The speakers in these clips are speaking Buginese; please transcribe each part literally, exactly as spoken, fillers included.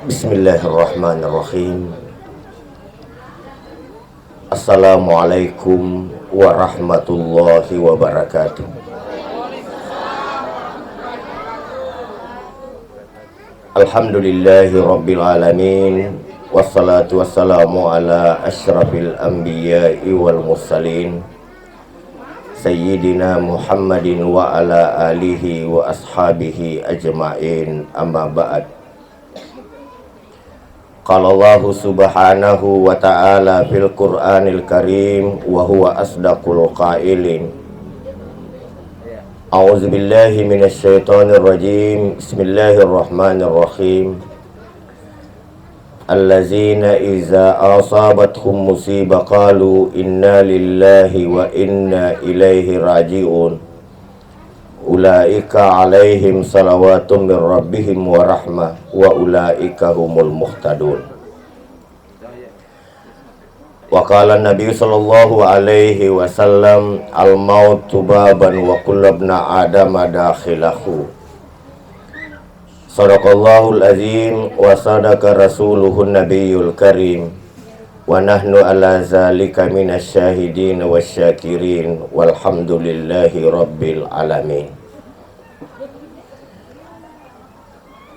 Bismillahirrahmanirrahim. Assalamualaikum warahmatullahi wabarakatuh. Alhamdulillahi rabbil alamin. Wassalatu wassalamu ala asyrafil anbiya'i wal mursalin, Sayyidina Muhammadin wa ala alihi wa ashabihi ajma'in, amma ba'd. Qala Allahu subhanahu wa ta'ala fil Qur'anil Karim wa huwa asdaqul qailin. A'udzu billahi minasy syaithanir rajim. Bismillahirrahmanirrahim. Allazina iza asabathum musibah qalu inna lillahi wa inna ilaihi raji'un. Ulaika alaihim salawatum min rabbihim wa rahmah wa ulaika humul muhtadun. Wa qala Nabi sallallahu alaihi wasallam, al mautu baban wa kullu ibna adama dakhilahu. Sadaqallahul azim wa sadaqa rasuluhun nabiyul karim, wa nahnu ala zalika minasy syahidin wasy syakirin, walhamdulillahi rabbil alamin.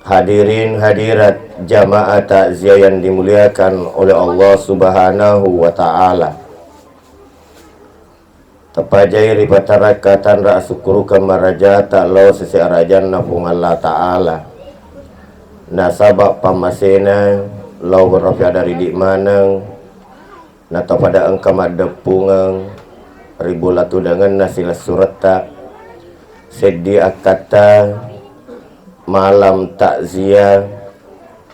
Hadirin hadirat jamaah takziah yang dimuliakan oleh Allah Subhanahu wa Ta'ala. Tapajai ripatarakka tanra asukkurukeng marajata lao sese arajanna Puang Allah Ta'ala. Nasaba pammasena lao berrafi adaridi maneng, natapada engka maddeppungeng ri bola tudangenna silessuretta, seddi akkatta malam takziah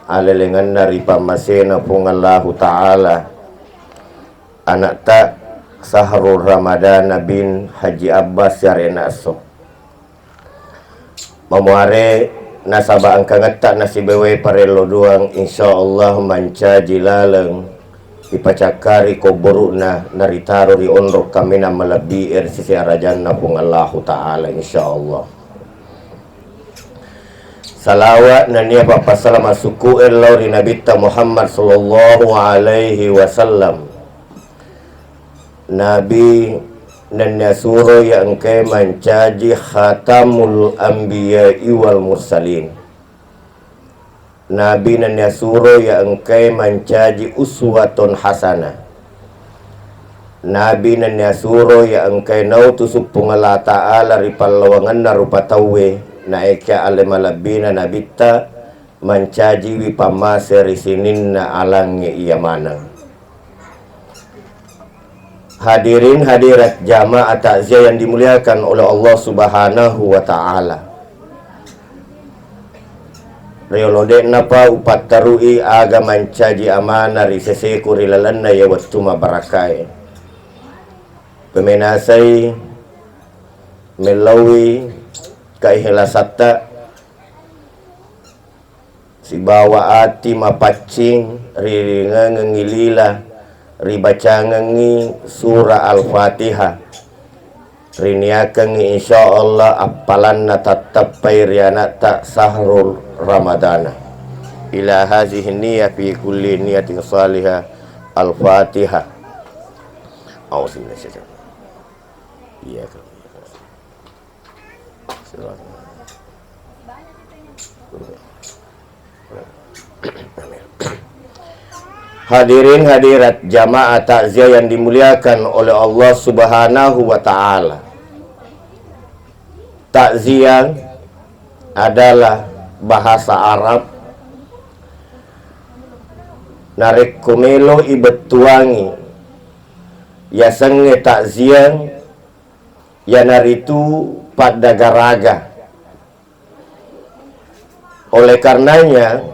alelengenna ri pammasena Puang Allahu Ta'ala. Anakta Sahrul Ramadana bin Haji Abbas siare'na esso. Mamuare nasaba engkangetta nasibawai parello doang, insyaallah mancaji laleng ipacakkari kubburu'na naritaro ri onrong kaminang malebbi'e ri sese arajanna Puang Allahu Ta'ala, insyaallah. Salawat nennia pappasalama sukku'e lao ri Nabitta Muhammad sallallahu alaihi wasallam. Nabi nennia suro iya engkae mancaji khatamul anbiya'i wal mursalin. Nabi nennia suro iya engkae mancaji uswatun hasanah. Nabi nennia suro iya engkae nautusu Puang Allah Ta'ala ri pallawangenna rupa tauwe, naekia ale malebbina Nabitta mancajiwi pammase ri sininna alangnge iya maneng. Hadirin hadirat jamaah takziah yang dimuliakan oleh Allah Subhanahu wa Ta'ala. Riolo de'napa upattarui aga mancaji amanah ri seseku ri lalenna iya wettu mabarakae. Pemenasai mellaui kaihlasatta sibawa ati mapaccing riringengengngi lila ribacangengngi surah Al-Fatihah. Riniakengngi insyaallah appalanna tatteppai ri anakta Sahrul Ramadana. Ila hazihi niyah fi kulli niyatin salihah. Al-Fatihah. A'udzu billahi minasyaitonir rajim. Iya. Hadirin hadirat jamaah takziah yang dimuliakan oleh Allah Subhanahu wa Ta'ala. Takziah adalah bahasa Arab. Narekko melo ibettuangi yasengnge takziah, iyanaritu paddagaraga. Oleh karenanya,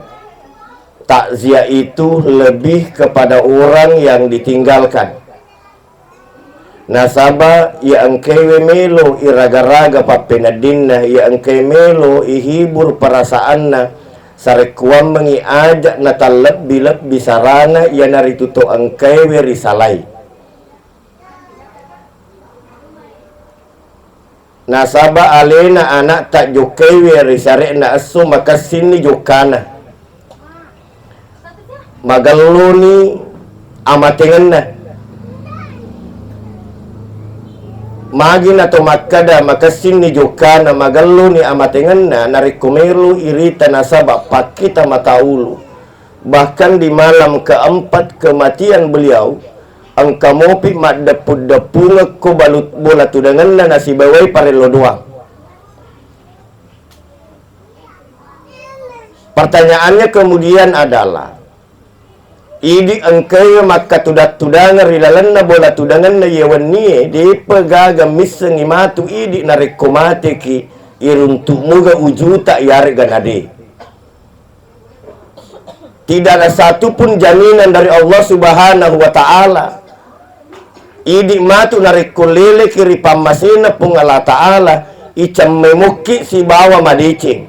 takziah itu lebih kepada orang yang ditinggalkan. Nasaba iya engkaiwe melo iraga-raga pappeneddinna, iya engkai melo ihibur perasaanna, sarekkuammengngi aja natallebbi-lebbi sarana iyanaritu to engkaiwe risalai. Nasaba alena anakta jokkaiwi ri sare'na esso makessinni jokkana. Magelloni amatengenna. Magi nato makkada makessinni jokkana magelloni amatengenna narekko melo irita nasaba pakkita mataulu. Bahkan di malam keempat kematian beliau, engka mopi maddeppu-deppungekko balu-, bola tudangenna nasibawai parello doang. Pertanyaannya kemudian adalah, idi engkae makkatudang-tudangeng ri lalenna bola tudangenna iye wennie, depa gaga missengngi matu idi narekko mateki, iruntuk muga ujuta iyaregga nade. Tidak ada satu pun jaminan dari Allah Subhanahu wa Ta'ala. Idi matu narekko leleki ri pammasena Puang Allah Ta'ala, icemmemokki sibawa madeceng.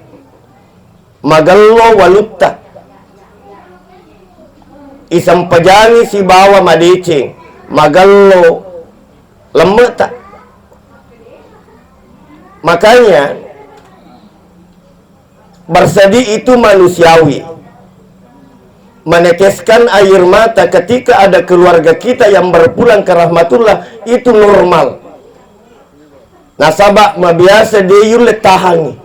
Magello walutta. Isempajangi sibawa madeceng. Magello lemme'ta. Makanya, bersedih itu manusiawi. Meneteskan air mata ketika ada keluarga kita yang berpulang ke rahmatullah, itu normal. Nasaba mabiasa de yulle tahangi.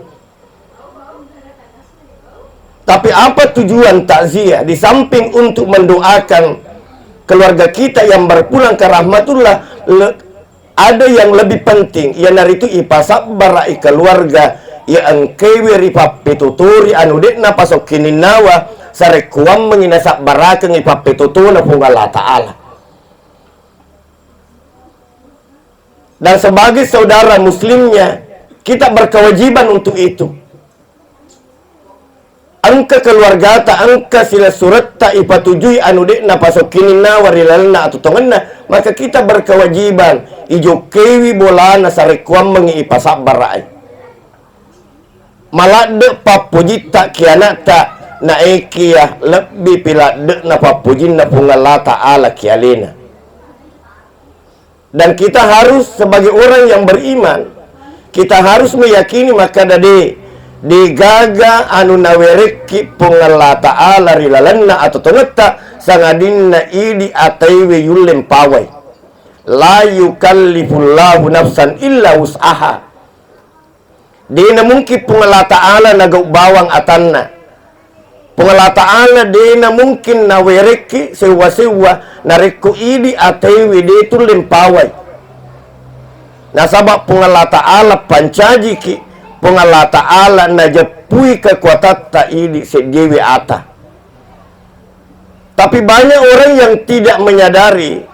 Tapi apa tujuan takziah? Di samping untuk mendoakan keluarga kita yang berpulang ke rahmatullah, le-, ada yang lebih penting, iyanaritu ipasabbara'i keluarga iya engkaiwi ripappetotori anu de'na pasokkininnawa, sarekkuammengi nasabbarakengngi pappetotona Puang Allah Ta'ala. Dan sebagai saudara muslimnya, kita berkewajiban untuk itu. Engka keluargata, engka silessuretta ipatujui anu de'na pasokkininnawa ri lalenna atutongenna, maka kita berkewajiban ijokkaiwi bolana sarekkuammengngi ipasabbara'i. Maladde pappojitta ki ana'ta, naekiya lebbipi ladde'na pappojinna Puang Allah Ta'ala ki alena. Dan kita harus sebagai orang yang beriman, kita harus meyakini makkada de, degaga anu nawerekki Puang Allah Ta'ala ri lalenna atau tongetta, sangadinna idi ataiwe yulle mpawai. La yukallifullahu nafsan illa wus'aha. De'na mungkin Puang Allah Ta'ala nagau bawang atanna. Puang Allah Ta'ala de'na mungkin nawerekki sewwa-sewwa narekko idi ataiwi de tulle mpawai. Nasaba Puang Allah Ta'ala pancajiki, Puang Allah Ta'ala najeppui kekuatatta idi seddiwi ata. Tapi banyak orang yang tidak menyadari,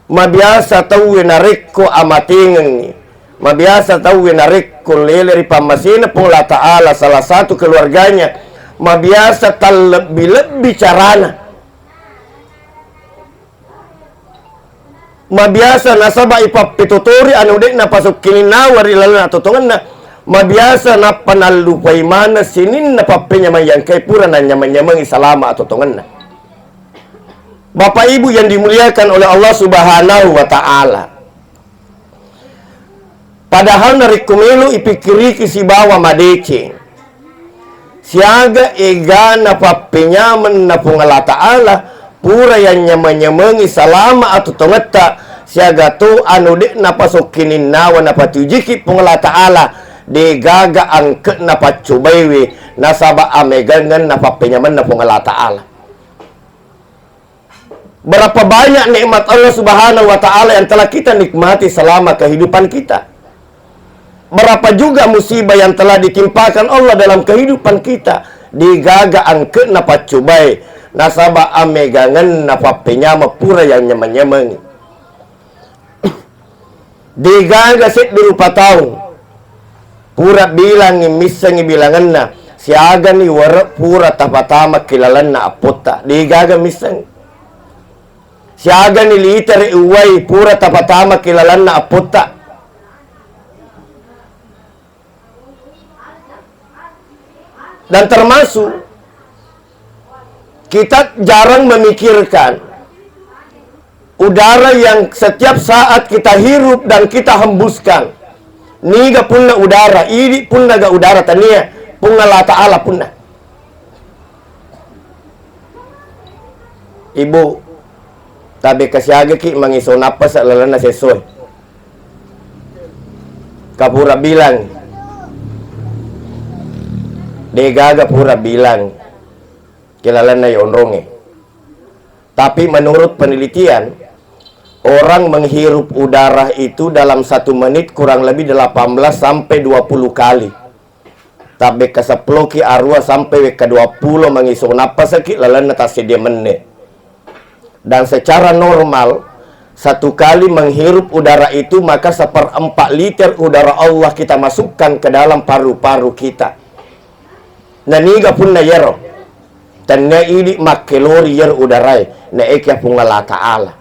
mabiasa tauwe narekko amatengengngi, mabiasa tauwe narekko lele ri pammasena Puang Allah Ta'ala salah satu keluarganya, mabiasa tallebbi-lebbi carana. Mabiasa nasaba ipappetotori anu de'na pasokkininnawa ri lalenna atotongenna, mabiasa nappa nallupai maneng sininna pappenyameng yangkae pura nanyameng-nyamengi salama atotongenna. Bapak Ibu yang dimuliakan oleh Allah Subhanahu wa Ta'ala, padahal narekko melo ipikkiriki sibawa madeceng, siaga egana pappenyamenna Puang Allah Ta'ala, pura yanyameng-nyamengi salama atau tongetta, siaga to anu de'na pasokkininnawa napatujiki Puang Allah Ta'ala, degaga angke'na paccobaiwe, nasaba amegangenna pappenyamenna Puang Allah Ta'ala. Berapa banyak nikmat Allah Subhanahu wa Ta'ala yang telah kita nikmati selama kehidupan kita. Berapa juga musibah yang telah ditimpakan Allah dalam kehidupan kita. Degaga angke'na paccobai, nasaba amegangenna pappenyameng pura yang nyameng-nyameng. Degaga seddi rupa taung pura bilangngi missengngi bilangenna, siagani were pura tapatama ki lalenna appotta, degaga misseng. Siagani litere uwai pura tapatama ki lalenna appotta. Dan termasuk kita jarang memikirkan udara yang setiap saat kita hirup dan kita hembuskan. Niga punna udara, idi punna ga udara tania, Puang Allah Ta'ala punna. Ibu, tabe kasiagaki mangiso nappasa lalenna sesoe. Kapura bilang, degaga pura bilang ke lalenna yonronge. Tapi menurut penelitian, orang menghirup udara itu dalam satu menit kurang lebih delapan belas sampai dua puluh kali. Tabbekka seppuloki arua sampai wekka dua puluh mangiso nappasaki lalenna tassedia menne. Dan secara normal, satu kali menghirup udara itu, maka seperempat liter udara Allah kita masukkan ke dalam paru-paru kita. Naniga punna yero? Tennia idi makkelori iyaro udarae, naekia Puang Allah Ta'ala.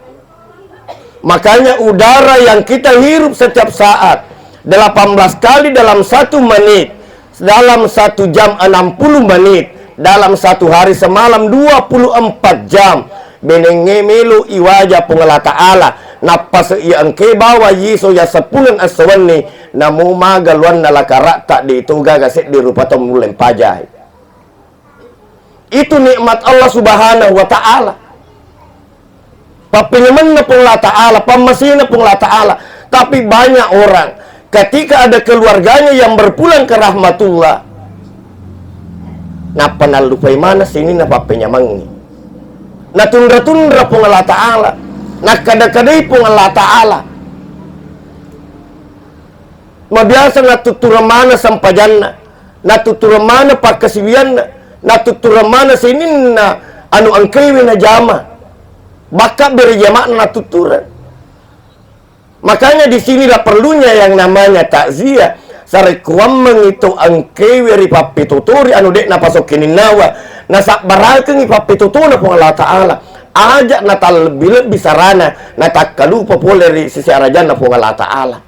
Makanya udara yang kita hirup setiap saat, delapan belas kali dalam satu menit, dalam satu jam enam puluh menit, dalam satu hari semalam dua puluh empat jam, benengnge melo iwaja Puang Allah Ta'ala, nappase iya engke bawa yiso ya seppulo esso wenni, namo maga luanna lakara'ta de to gaga seddi rupa tau mulle mpajai. Itu nikmat Allah Subhanahu wa Ta'ala. Pappenyamenna Puang Allah Ta'ala, pammasena Puang Allah Ta'ala. Tapi banyak orang, ketika ada keluarganya yang berpulang ke rahmatullah, nappa nallupai mana sininna pappenyamengngi. Natundra-tundra Puang Allah Ta'ala. Nakkada-kadai Puang Allah Ta'ala. Mabiasa natuttureng mana sempajanna, natuttureng mana pakkasiwianna, natuttureng mana sininna anu engkaiwi najama. Bakka bere jama'na natuttureng. Makanya di sinilah perlunya yang namanya takziah. Sarekkuammengi to engkaiwi ri pappetotori anu de'na pasokkininnawa, nasabbarakengi pappetotona Puang Allah Ta'ala. Aja natallebbi-lebbi sarana, natakkalupa pole ri sisi arajanna Puang Allah Ta'ala.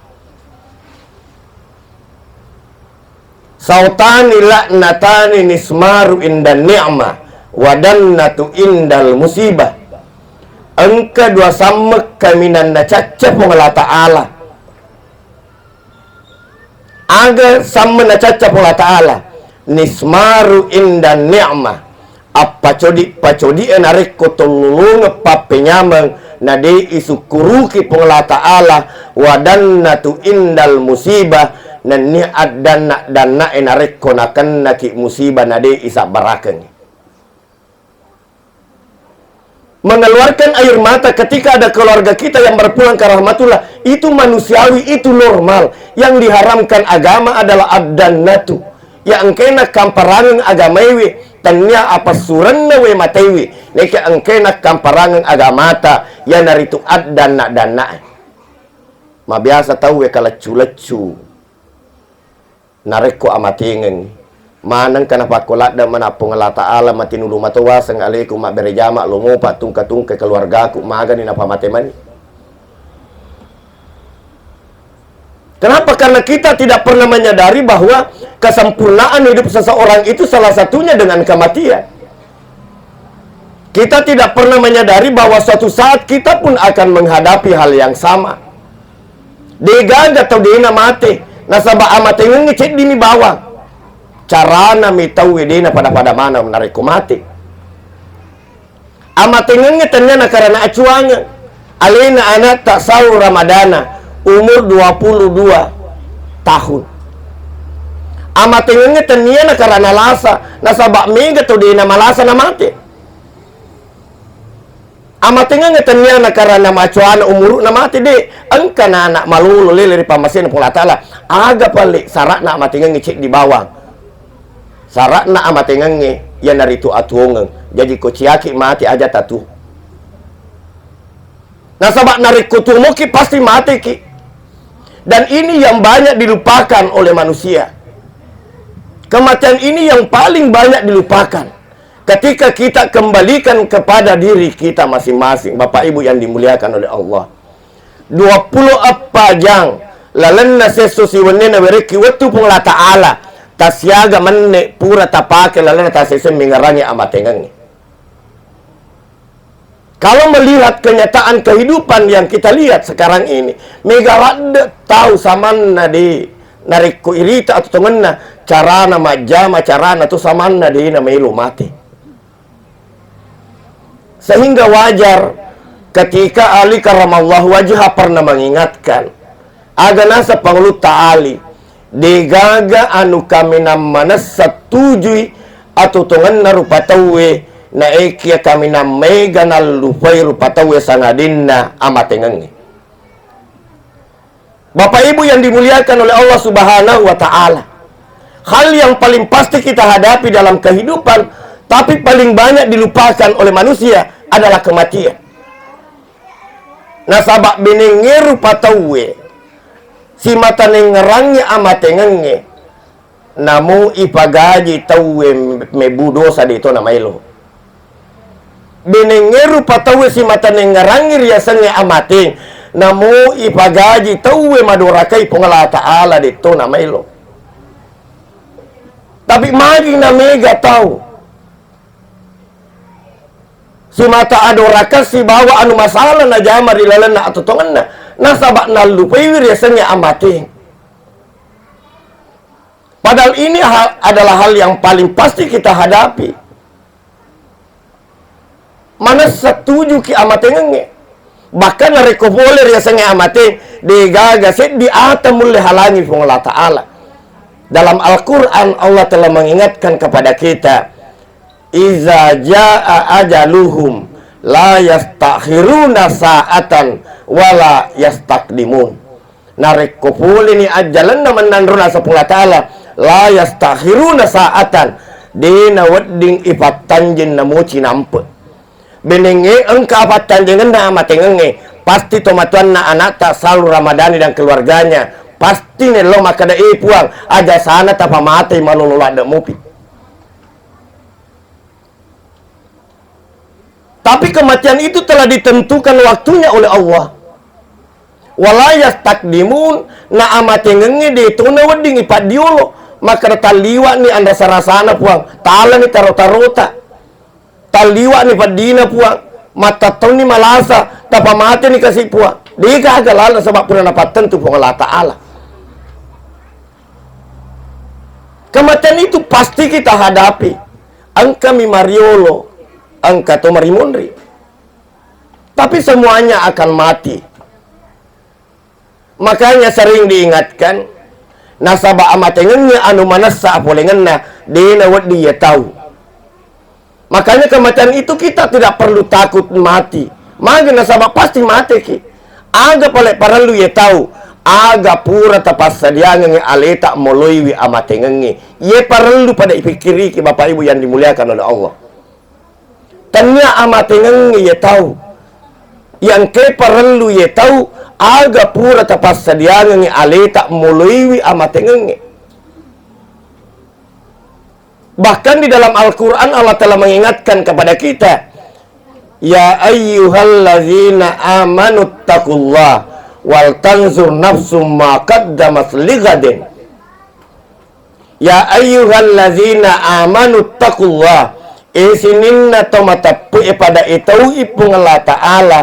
Sautani la'natani nismaru indan ni'mah wa dannatu indal musibah. Engka dua samme kaminang nacacca Puang Allah Ta'ala. Aga samme nacacca Puang Allah Ta'ala? Nismaru indan ni'mah. Appacodi-pacodi'e narekko tollolongeng pappenyameng, na de' isukkuruki Puang Allah Ta'ala, wa dannatu indal musibah, nennia addanna-danna'e narekko nakennaki musibah na de' isabbarakengngi. Mengeluarkan air mata ketika ada keluarga kita yang berpulang ke rahmatullah, itu manusiawi, itu normal. Yang diharamkan agama adalah ad-dannatu. Ya engkae nakkamparangeng agamaiwi, tennia apassurenna we mataiwi, neke engkae nakkamparangeng agamata, iyanaritu addanna-dannae. Mabiasa tauwe kaleccu-leccu. Narekko amatengengngi, manengka napakko ladde' mana Puang Allah Ta'ala, matinulu matoa waseng aleku mabbere jama, lomopa tungka-tungka keluargaku, magani napamate mani. Kenapa? Karena kita tidak pernah menyadari bahwa kesempurnaan hidup seseorang itu salah satunya dengan kematian. Kita tidak pernah menyadari bahwa suatu saat kita pun akan menghadapi hal yang sama. Degaga tau dena mate, nasaba amatengengnge ceddimi bawang. Carana mi tauwe dena pada-pada maneng narekko mate. Amatengengnge tennia nakarana acuangeng. Alena anatta Saul Ramadana, umur dua puluh dua tahun. Amatengengnge tennia nakarana lasa, nasaba mega tau dena malasa namate. Amatengengnge tennia nakarana macoana umuru'na mate, de'. Engka na anak malolo lele ri pammasena Puang Allah Ta'ala. Aga palle sara'na amatengengnge ceddi bawang? Sara'na amatengengnge iyanaritu atuongeng. Jaji ko ciaki mate aja tatu. Nasaba narekko tuomoki pasti mateki. Dan ini yang banyak dilupakan oleh manusia. Kematian ini yang paling banyak dilupakan. Ketika kita kembalikan kepada diri kita masing-masing, Bapak Ibu yang dimuliakan oleh Allah. Dua puluh eppa jang lalenna sesso siwenni nawerekki wettu Puang Allah Ta'ala, tasiaga menne pura tapake lalenna tasese mengerangi amatengengnge. Kalau melihat kenyataan kehidupan yang kita lihat sekarang ini, mega ladde' tau samanna de' narekko irita atuongenna, carana majjama, carana tu samanna de' namaelo mate. Sehingga wajar ketika Ali karamallahu wajha pernah mengingatkan, aga naseng Pangulutta Ali, degaga anu kaminang manessa tujui atutongenna rupa tauwe, naekia kaminang mega nallupai rupa tauwe sangadinna amatengengnge. Bapak Ibu yang dimuliakan oleh Allah Subhanahu wa Ta'ala, hal yang paling pasti kita hadapi dalam kehidupan, tapi paling banyak dilupakan oleh manusia adalah kematian. Nasaba benengnge rupa tauwe, simata nengngerangngi amatengengnge, namo ipagaji tauwe mebbu dosa de to namaelo. Benengnge rupa tauwe simata nengngerangngi riasengnge amateng, namo ipagaji tauwe madorakai Puang Allah Ta'ala de to namaelo. Tapi magi namega tau simata adorakeng sibawa anu masala najama ri lalenna atutongenna, nasaba nallupaiwi riasengnge amateng. Padahal ini ha-, adalah hal yang paling pasti kita hadapi. Manessa tujuki amatengengnge. Bahkan narekko pole riasengnge amateng, degaga seddi ata mulle halangi Puang Allah Ta'ala. Dalam Al-Quran, Allah telah mengingatkan kepada kita, "Iza jaa ajaluhum la yastakhiruna sa'atan wa la yastakdimun." Narekko poleni ajjalenna mennanrona Puang Allah Ta'ala, la yastakhiruna sa'atan, de nawedding ipattanjeng namoci nampe. Benengnge engka apattanjengenna amatengengnge, pasti tomatoanna anakta Salu Ramadhani dan keluarganya, pasti nello makkeda, "Eh Puang, aja sana tapamatei malolo ladde mupi." Tapi kematian itu telah ditentukan waktunya oleh Allah. Wala yastakdimun, na amatengengnge de to nawedding ipaddiolo. Makkeda talliwa'ni anrasa-rasana Puang, talani taro-tarota. Talliwa'ni peddina Puang, mattattaunni malasa, tapamateni kasi Puang. Degaga laleng, nasaba pura napattentu Puang Allah Ta'ala. Kematian itu pasti kita hadapi. Engkami mariolo, engka to marimunri. Tapi semuanya akan mati. Makanya sering diingatkan, nasaba amatengengnge anu manessa apolengenna, de nawedding iya tau. Makanya kematian itu kita tidak perlu takut mati. Magi nasaba pasti mateki. Aga pale parellu iya tau, aga pura tapassadiangengngi aleta moloiwi amatengengnge. Iye parellu pada ipikkiriki, Bapak Ibu yang dimuliakan oleh Allah. Tennia amatengengnge iye tau. Yang ke parellu iye tau, aga pura tapassadiangengngi aleta moloiwi amatengengnge. Bahkan di dalam Al-Quran Allah telah mengingatkan kepada kita, "Ya ayyuhallazina amanu taqullah wal tanzur nafsum ma qaddamat lighadin." Ya ayyuhallazina amanu taqullah, e sininna to mateppu e pada e tau i Puang Allah Ta'ala,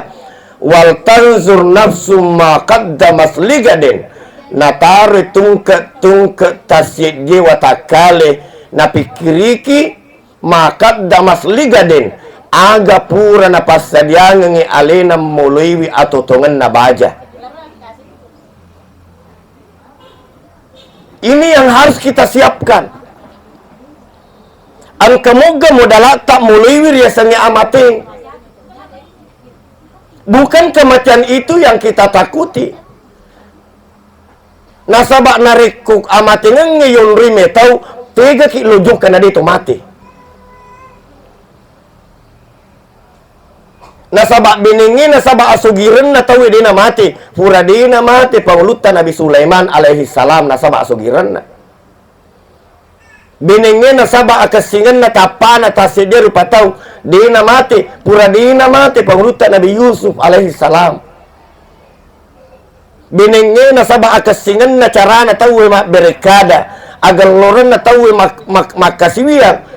wal tanzur nafsum ma qaddamat ligadin, nataroi tungke-tungke tassiejje watakkale, napikkiriki ma qaddamat ligadin, aga pura napassadiangengngi alena moloiwi atotongenna baja. Ini yang harus kita siapkan. Engka mogga modalatta moloiwi riasengnge amateng. Bukan kematian itu yang kita takuti. Nasaba narekko amatengengnge yonroi metau, tegaki lojong kana de to mate. Nasaba benengnge nasaba asugirenna tauwe de namate. Pura de namate pangulutta Nabi Sulaiman alaihi salam nasaba asugirenna. Benengnge nasaba akessingenna tappana tasseddi rupa tau de namate. Pura de namate pangulutta Nabi Yusuf alaihi salam. Benengnge nasaba akessingenna carana tauwe mabberekkada, agellorenna tauwe mak-, mak-, makkasiwiang.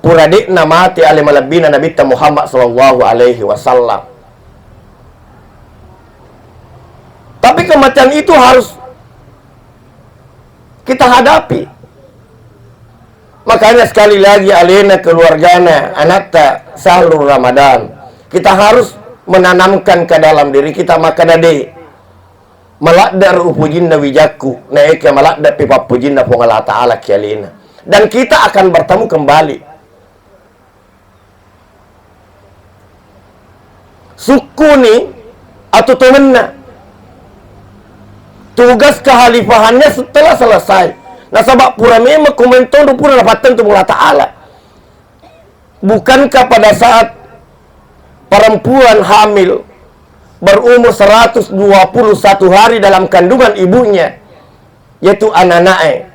Pura de'na mate ale malebbina Nabitta Muhammad sallallahu alaihi wasallam. Tapi kematian itu harus kita hadapi. Makanya sekali lagi alena keluargana, anatta Syahrul Ramadan, kita harus menanamkan ke dalam diri kita makkeda de, maladde ro upojinna wijakku, naekia maladde pi pappojinna Puang Allah Ta'ala ki alena. Dan kita akan bertemu kembali. Sukkuni atuo tongenna tugas kehalifahannya setelah selesai. Nasaba pura memang komentodo pura napattentu Puang Allah Ta'ala. Bukankah pada saat perempuan hamil berumur seratus dua puluh satu hari dalam kandungan ibunya, yaitu anak-anaknya,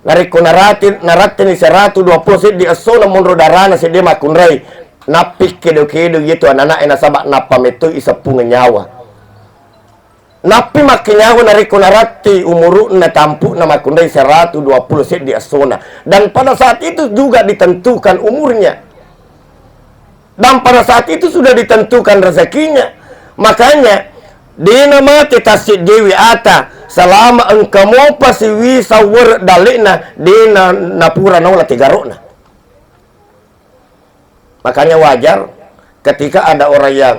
narekko narati-, naratteni seratu dua puluh seddi essona monro darana seddi makkunrai, nappi kedo-kedo yetu anak-anaknya nasaba nappa mettoi seppungeng nyawa. Nappi makkenyawa narekko naratti umuru'na tampu'na makkunrai seratu dua puluh seddi essona. Dan pada saat itu juga ditentukan umurnya. Dan pada saat itu sudah ditentukan rezekinya. Makanya, dena mate tasseddewi ata, selama engka mopa siwisa were dalle'na, dena napura naola tigaro'na. Makanya wajar ketika ada orang yang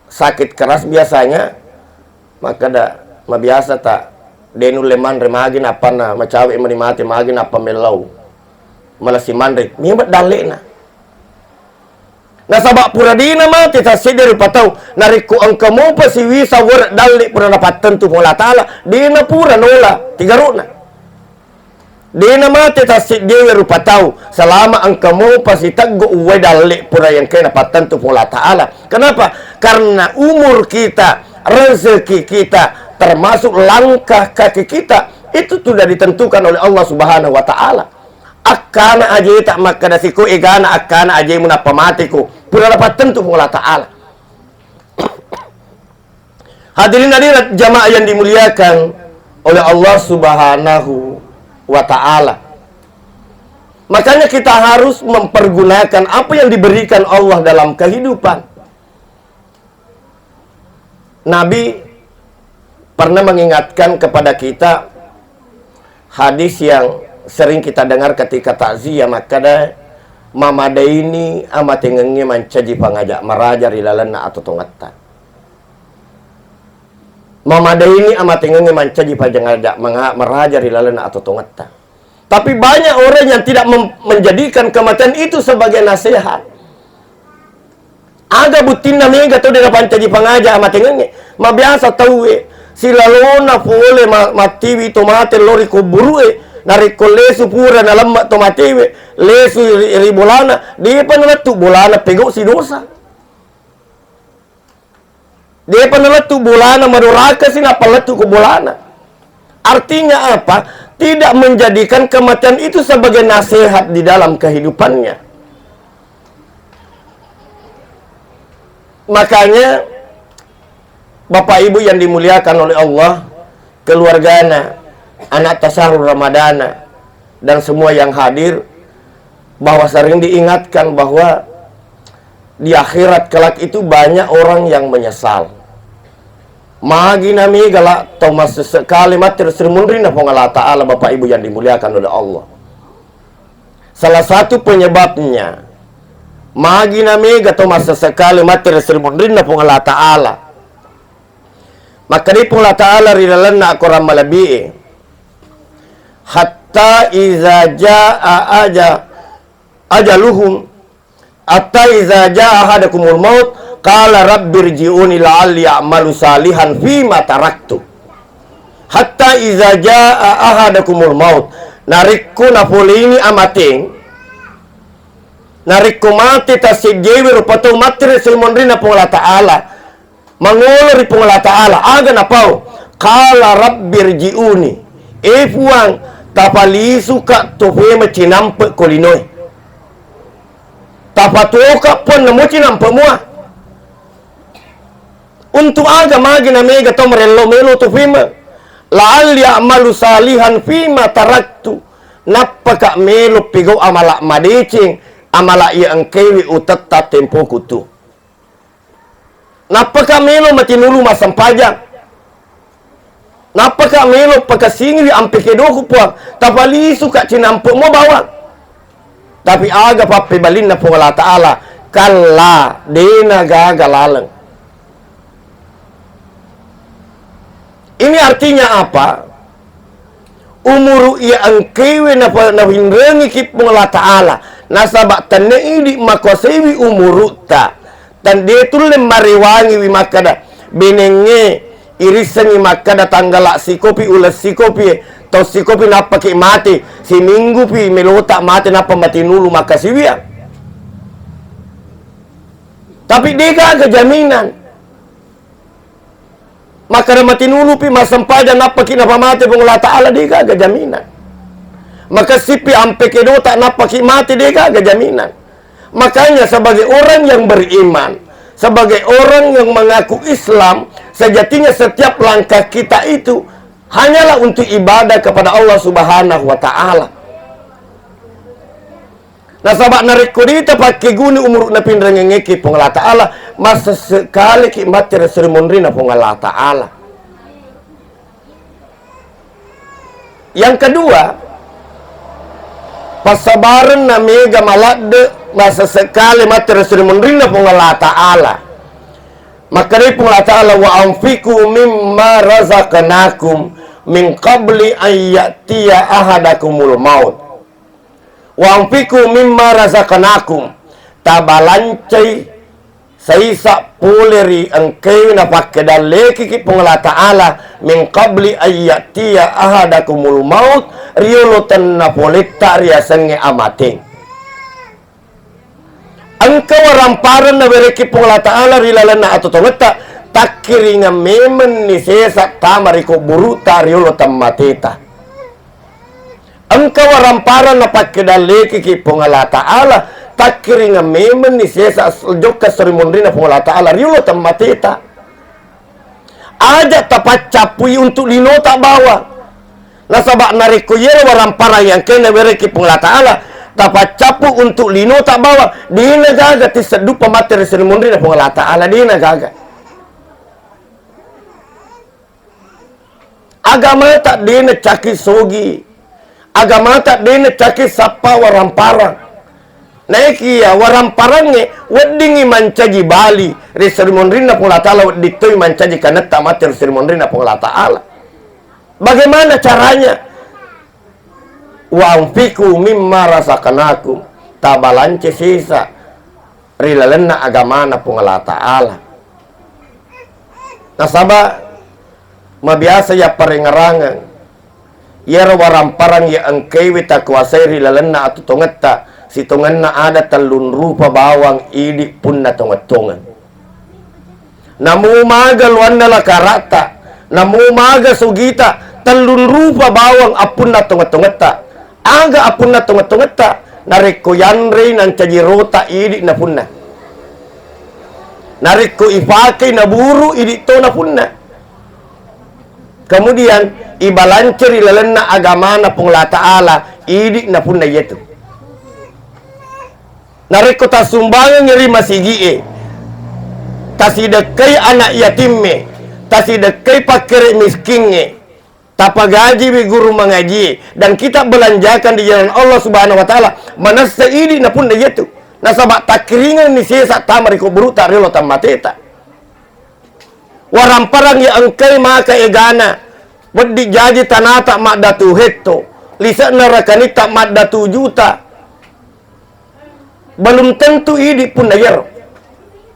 sakit keras biasanya, makkeda, mabiasa ta, de nulle manre magi nappanna macawe mani mate magi nappa mellau. Malessi manre, memang dalle'na. Nasaba pura dena mate tassedde rupa tau, narekko engka mopa siwisa were dalle pura napattentu Puang Allah Ta'ala, dena pura nola tigaro'na. Dena mate tasseddewe rupa tau, selama engka mopa siteggo uwai dalle pura engkae napattentu Puang Allah Ta'ala. Kenapa? Karena umur kita, rezeki kita, termasuk langkah kaki kita, itu sudah ditentukan oleh Allah Subhanahu wa Ta'ala. Akkana ajeta makkeda siko egana akkana ajemu nappa mateko, pura napattentu Puang Allah Ta'ala. Hadirin hadirat jamaah yang dimuliakan oleh Allah Subhanahu wa Ta'ala. Makanya kita harus mempergunakan apa yang diberikan Allah dalam kehidupan. Nabi pernah mengingatkan kepada kita hadis yang sering kita dengar ketika takziah, makkeda, mamadaini amatengengnge mancaji pangaja maraja ri lalenna atotongetta. Mamadaini amatengengnge mancaji pangaja manga-, maraja ri lalenna atotongetta. Tapi banyak orang yang tidak mem-, menjadikan kematian itu sebagai nasihat. Aga buttinna mega tau de napancaji pangaja amatengengnge. Mabiasa tauwe silalona pole ma-, mattiwi to mate lori kuburu'e, narekko lesu pura nalemma to matewe, lesu ri, ri bolana, depa nalettu bolana pegau si dosa. Depa nalettu bolana madoraka si nappa lettu ko bolana. Artinya apa? Tidak menjadikan kematian itu sebagai nasihat di dalam kehidupannya. Makanya, Bapak Ibu yang dimuliakan oleh Allah, keluargana, anak tasarul Ramadana, dan semua yang hadir, bahwa sering diingatkan bahwa di akhirat kelak itu banyak orang yang menyesal. Magi namega la tau massessekale matti ri munrinna Puang Allah Ta'ala, Bapak Ibu yang dimuliakan oleh Allah. Salah satu penyebabnya, magi namega tau massessekale matti ri munrinna Puang Allah Ta'ala. Makkedai Puang Allah Ta'ala ri lalenna akorang malebbi'e, "Hatta iza jaa aja-, ajaluhum, hatta iza jaa ahadakumul maut, qala rabbirji'uni la'alli a'malu salihan fima taraktu." Hatta iza jaa ahadakumul maut. Narekko napoleini amateng, narekko mate tasseddewe rupa tau matti ri munrinna Puang Allah Ta'ala, mangolo ri Puang Allah Ta'ala, aga napau? Qala rabbirji'uni, e Puang, tapalisuka tofema cinampe ko linoe. Tapatuoka Puang namo cinampe mua. Untuk aga magi namega tau marello melo tofema? La'alli a'malu salihan fima taraktu. Nappaka melo pegau amala madeceng, amala iya engkewe utetta tempoku tu. Nappaka melo matinulu massempajang. Nappaka melo pakassingiwi ampe kedoku Puang, tapalisuka cinampe mua bawang. Tapi aga pappebalinna Puang Allah Ta'ala? Kalla, dena gaga laleng. Ini artinya apa? Umuru iya engkewe napa-, nawinrengiki Puang Allah Ta'ala. Nasaba tenne idi makuasaiwi umurutta. Tande tulle marewangiwi makkada, benengnge irissengngi makkada tanggala sikopi, uleng sikopi, tau sikopi nappaki mate, siminggupi melota mate nappa matinulu makkasiwiang. Tapi degaga jaminan. Makkada matinulupi massempajang nappaki napamate Puang Allah Ta'ala, degaga jaminan. Makessippi ampe kedota nappaki mate, degaga jaminan. Makanya sebagai orang yang beriman, sebagai orang yang mengaku Islam, sejatinya setiap langkah kita itu hanyalah untuk ibadah kepada Allah Subhanahu wa Ta'ala. Nasaba narekko dita pakkeguni umuru napinrengengekki Puang Allah Ta'ala, masesse kaleki matti ri seri monrina Puang Allah Ta'ala. Yang kedua, passabarenna mega maladde masesse kale matti ri seri monrina Puang Allah Ta'ala. Makkedai Puang Allah Ta'ala, "Wa anfiqu mimma razaqnakum min qabli an ya'tiya ahadakumul maut." Wa anfiqu mimma razaqnakum, tabalancai saisa pole ri engkae napakkedallekiki Puang Allah Ta'ala, min qabli an ya'tiya ahadakumul maut, riolo tenna poletta riasengnge amateng. Engka waramparenna werekki Puang Allah Ta'ala ri lalenna atotongetta, takkiringeng memenni sesa tama ri kubburu'ta riolo temmateta. Engka waramparenna pakkedallekiki Puang Allah Ta'ala, takkiringeng memenni sesa s-, jokka seri monrina Puang Allah Ta'ala riolo temmateta. Aja tapaccappui untuk linota bawang. Nasaba narekko yero waramparang yang kena werekki Puang Allah Ta'ala, tapaccappu untuk linota bawang, dena gaga tisseddupa mate ri seri monrina Puang Allah Ta'ala, dena gaga. Agamata dena caki sogi. Agamata dena caki sappa waramparang. Naekiya waramparangnge weddingngi mancaji bali ri seri monrinna Puang Allah Ta'ala, wedding toi mancaji kanetta mate ri seri monrinna Puang Allah Ta'ala. Bagaimana caranya? Wa anfiqu mimma razaqnakum, tabalance sesa ri lalenna agamana Puang Allah Ta'ala. Nasaba mabiasa yapparengerangeng, iyaro waramparang ya engkaiwi takuasai ri lalenna atu tongetta, sitongenna ada tellung rupa bawang idi punna tongeng-tongeng. Namu maga luanna lakarata, namu maga sugita, tellung rupa bawang appunna tongeng-tongetta. Aga appunna tongeng-tongetta? Narekko yanrei nancaji rota idi napunna. Narekko ipakei naburu idi to napunna. Kemudian ibalance ri lalenna agamana Puang Allah Ta'ala idi napunna iyatu. Narekko tassumbangengngi ri masigi'e, tasidekkai anak yatimme, tasidekkai pakkere miskingnge, tapagajiwi guru mangajie, dan kita belanjakan di jalan Allah Subhanahu wa Ta'ala, manessa idi napunna iyatu. Nasaba takkiringenni sesa tama ri kuburuta riolo tammateta. Waramparang ya engkai maka egana, wedding jaji tanata maddatu hetto, lise'na rakanitta maddatu juta. Belum tentu idi punna iyaro.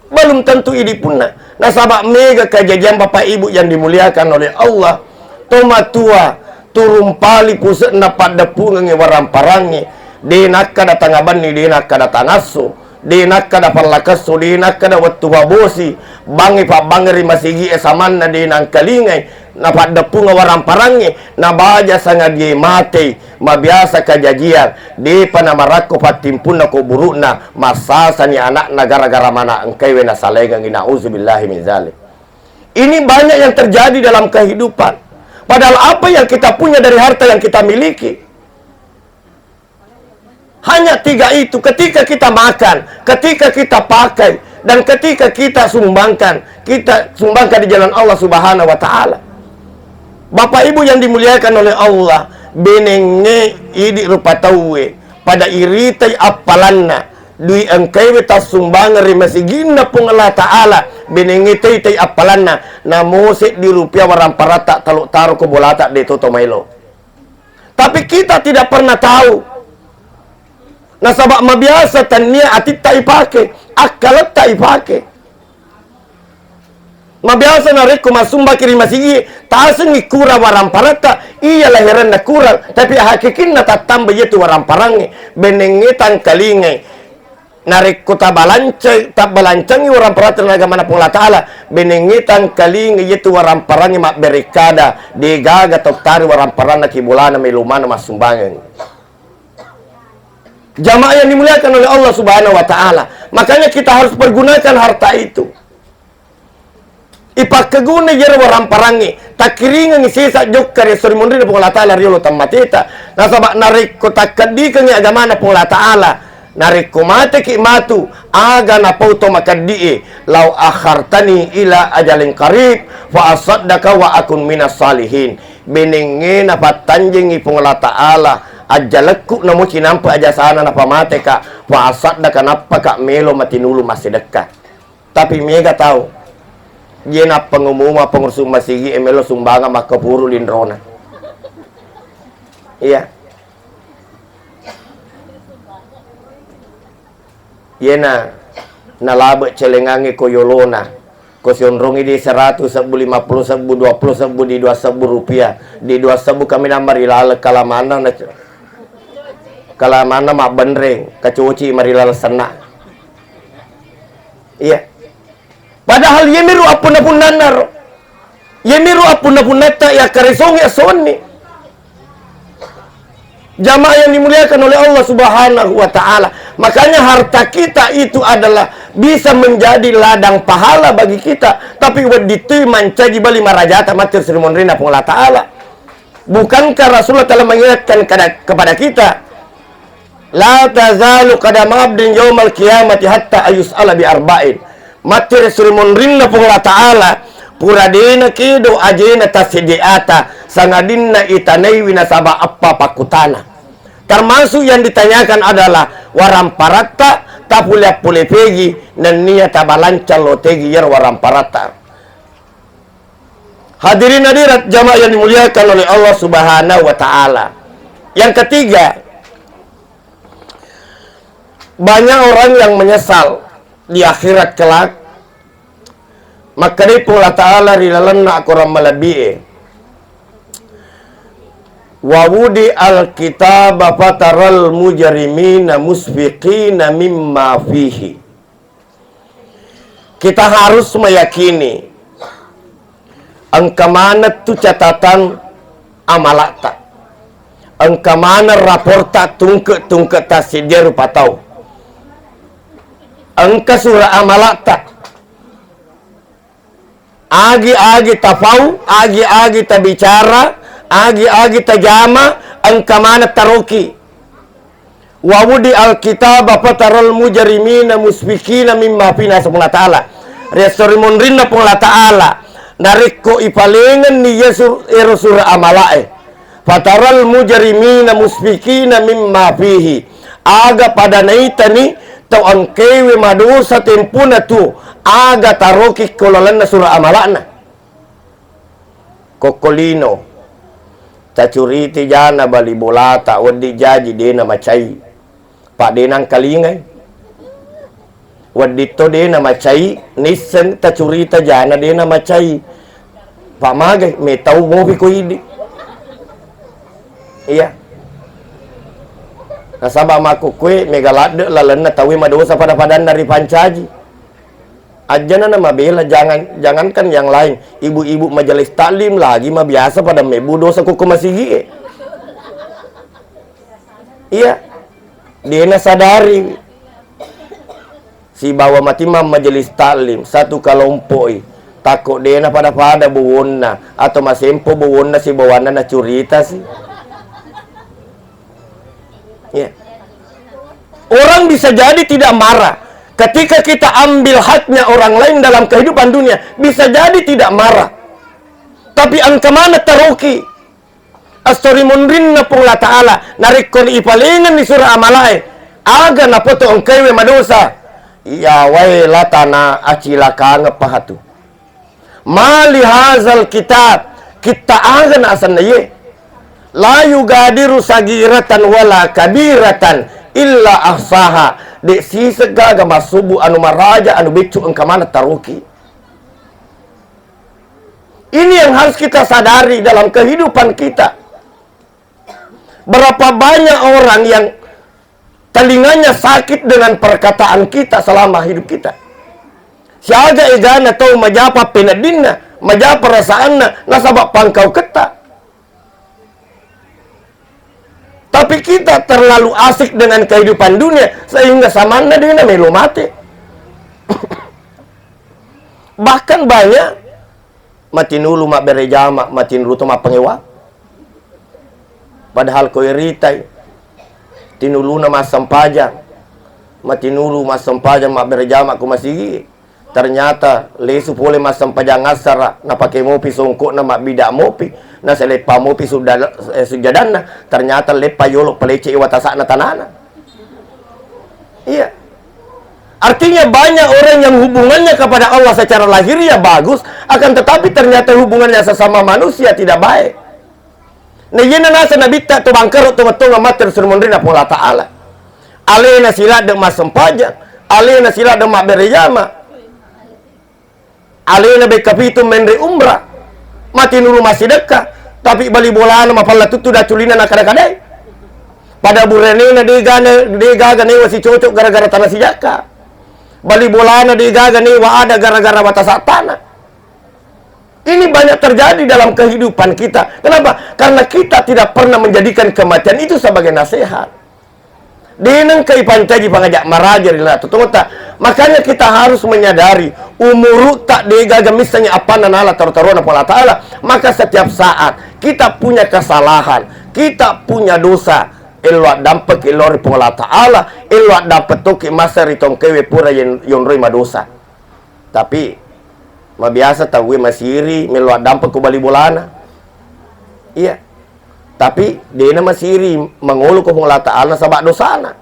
Belum tentu idi punna. Nasaba mega kejadian Bapak Ibu yang dimuliakan oleh Allah. Tomatua turung pali puse'na paddeppungengnge waramparangnge. De nakkada tangabenni, de nakkada tangasso, de nakkada pallakasso, de nakkada wettu pabosi, bangngi pabbangngi ri masigi'e samanna de nangkalingai, napaddeppungeng waramparangnge, nabaja sangadie matei, mabiasa kajajiang, depa namarakko pattimpunna kuburu'na, massasani ana'na gara-gara mana engkaiwe nasalaingengngi, nauzubillahi min zalik. Ini banyak yang terjadi dalam kehidupan. Padahal apa yang kita punya dari harta yang kita miliki, hanya tiga itu, ketika kita makan, ketika kita pakai, dan ketika kita sumbangkan, kita sumbangkan di jalan Allah Subhanahu wa Ta'ala. Bapak Ibu yang dimuliakan oleh Allah, benengnge idi rupa tauwe, Pada iritai appalanna, dui engkaiwe tassumbangeng ri masiginna Puang Allah Ta'ala, benengnge tei-tei appalanna, namo seddi rupiah waramparatta talo taro ko bolata de toto maelo. Tapi kita tidak pernah tahu. Nasaba mabiasa tennia atitta ipake, akkaletta ipake. Mabiasa narekko massumbaki ri masigi, tasengngi kurang waramparatta, iya laherenna kurang, tapi hakikinna tattamba iyatu waramparangnge, benengnge tangkalingai. Narekko tabalanca-, tabbalancangngi waramparatta ri agamana Puang Allah Ta'ala, benengnge tangkalingai iyatu waramparangnge mabberekkada, degaga tau tari waramparanna ki bolana melo maneng massumbangeng. Jamaah yang dimuliakan oleh Allah Subhanahu wa Ta'ala. Makanya kita harus pergunakan harta itu. Ipakkeguna iyaro waramparangnge. Takkiringengngi sesa jokka ri esso ri monrinna Puang Allah Ta'ala riolo tammateta. Nasaba narekko takkeddikengngi agamana Puang Allah Ta'ala, narekko mateki matu, aga napau to makeddi'e, "Lau akhartani ila ajalin qarib, fa asaddaqa wa akun minas salihin." Benengnge napattanjengngi Puang Allah Ta'ala ajjalekku, namo cinampe ajasana napamateka, fa asaddaqa, nappaka melo matinulu massedekka. Tapi mega tau, je nappangumuma pengurus masigi e melo sumbangeng makkapuru linrona. Iya. Yena nalabe celengangnge ko yolona, ko sionrongi di seratu sebbu, lima puluh sebbu, dua puluh sebbu, di dua sebbu rupiah, di dua sebbu kami nambah ri laleng kalamanna na-, kalamanna mabbenreng, kacoci marilaleng senna. Iya. Padahal iyemiru appunna-punnannaro. Iyemiru appunna-punnatta yakkaresongngi essowenni. Jamaah yang dimuliakan oleh Allah Subhanahu wa Ta'ala. Makanya harta kita itu adalah bisa menjadi ladang pahala bagi kita. Tapi wedding toi mancaji bali marajata matti ri monrinna Puang Allah Ta'ala. Bukankah Rasulullah telah mengingatkan kada-, kepada kita, "La tazalu qadama abdin yaumal qiyamati hatta ayus'ala bi arba'in." Matti ri suri monrinna Puang Allah Ta'ala, pura dena kedo ajena tasseje ata, sangadinna itanaiwi nasaba eppa pakkutana. Termasuk yang ditanyakan adalah waramparatta, tapule-pule pegi, nennia tabalanca lotegi iyaro waramparatta. Hadirin hadirat jamaah yang dimuliakan oleh Allah Subhanahu wa Ta'ala. Yang ketiga, banyak orang yang menyesal di akhirat kelak. Makkedai Puang Allah Ta'ala ri lalenna akorang malebbi'e, "Wa wudi al-kitaba fataral mujrimina musfiqina mimma fihi." Kita harus meyakini engka maneng tu catatan amala'ta. Engka maneng raporta tungke-tungke tasseddie rupa tau. Engka sura amala'ta. Agi-agi tapau, agi-agi tabicara, agi-agi tajama, engka maneng taroki. "Wa wudi al-kitaba fataral mujrimina musfiqina mimma fihi," naseng Puang Allah Ta'ala. Ri esso ri monrinna Puang Allah Ta'ala, narekko ipalengenni iya sur-, ero sura amala'e, "fataral mujrimina musfiqina mimma fihi," aga pada naitani tau engkaewe madosa tempona tuo, aga taroki ko lalenna sura amala'na. Kokkolino, tacuriti jana bali bolata, wedding jaji dena macai. Pa dena engkalingai. Wedding to dena macai, nisseng tacurita jana dena macai. Pa magai, metau mopi ko idi. Iya. Nasaba makkukkue mega ladde lalenna tauwe madosa pada-padanna ripancaji. Ajjana na mabela, jangan, jangankan yang lain, ibu-ibu majelis taklim lagi mabiasa pada mebbu dosa ko, ko masigi'e. Iya. Dena sadari. Sibawa matimang majelis taklim, satu kalompo'i. Takko dena pada-pada bowonna atau masempo bowonna sibawanna nacurita si. Ya. Orang bisa jadi tidak marah. Ketika kita ambil haknya orang lain dalam kehidupan dunia, bisa jadi tidak marah. Tapi engka maneng taroki. esso ri munrinna Puang Allah Ta'ala, narekko ipalengenni sura amalae, aga napoto engkaiwe madosa, ya wailatana, acilakangeng pahatu. Mali hazal kitab, kitta aga na asenna ye? La yugadiru sagiratan wala kabiratan illa ahsaha. De siseng gaga massubu anu maraja, anu beccu engka maneng taroki. Ini yang harus kita sadari dalam kehidupan kita. Berapa banyak orang yang telinganya sakit dengan perkataan kita selama hidup kita. Siaga egana tau majapa peneddinna, majapa perasaanna, nasaba pangkau ketta. Tapi kita terlalu asik dengan kehidupan dunia sehingga samanna dena melo mate. Bahkan banyak matinulu mabbere jama, matinulu to mappangewang. Padahal ko iritai, tinuluna massempajang, matinulu massempajang, mabbere jama ko masigi, ternyata lesu pole massempajang assara, napake mopi songkokna, mabbida mopi, naseleppa mopi sudda-, eh, sujjadanna, ternyata leppa yolo palece watasakna tanana. Iya. Artinya banyak orang yang hubungannya kepada Allah secara lahiriah bagus, akan tetapi ternyata hubungannya sesama manusia tidak baik. Nah, iyana naseng nabitta to bangkaro to mettonga mate ri munrinna Puang Allah Ta'ala. Alena siladde massempajang, alena siladde mabbere jama. Alena bekka pitu menre umrah, matinulu massidekka, tapi bali bolana mapallatuttu dacculina nakkada-kadai. Pada buranena degana, degaga newa sicocok gara-gara tana sijakka. Bali bolana degaga newa ada gara-gara watasa tana. Ini banyak terjadi dalam kehidupan kita. Kenapa? Karena kita tidak pernah menjadikan kematian itu sebagai nasihat. Denengka ipancaji pangaja maraja ri laleng totongetta. Makanya kita harus menyadari umurutta degaga missengngi appanna nala taro-tarona Puang Allah Ta'ala. Maka setiap saat kita punya kesalahan, kita punya dosa, ello addampeki lao ri Puang Allah Ta'ala, ello addampeng toki masa ri tongkewe pura yen-, yonroi madosa. Tapi mabiasa tauwe masiri melo addampeng ko bali bolana. Iya. Tapi dena masiri mangolo ko Puang Allah Ta'ala nasaba dosana.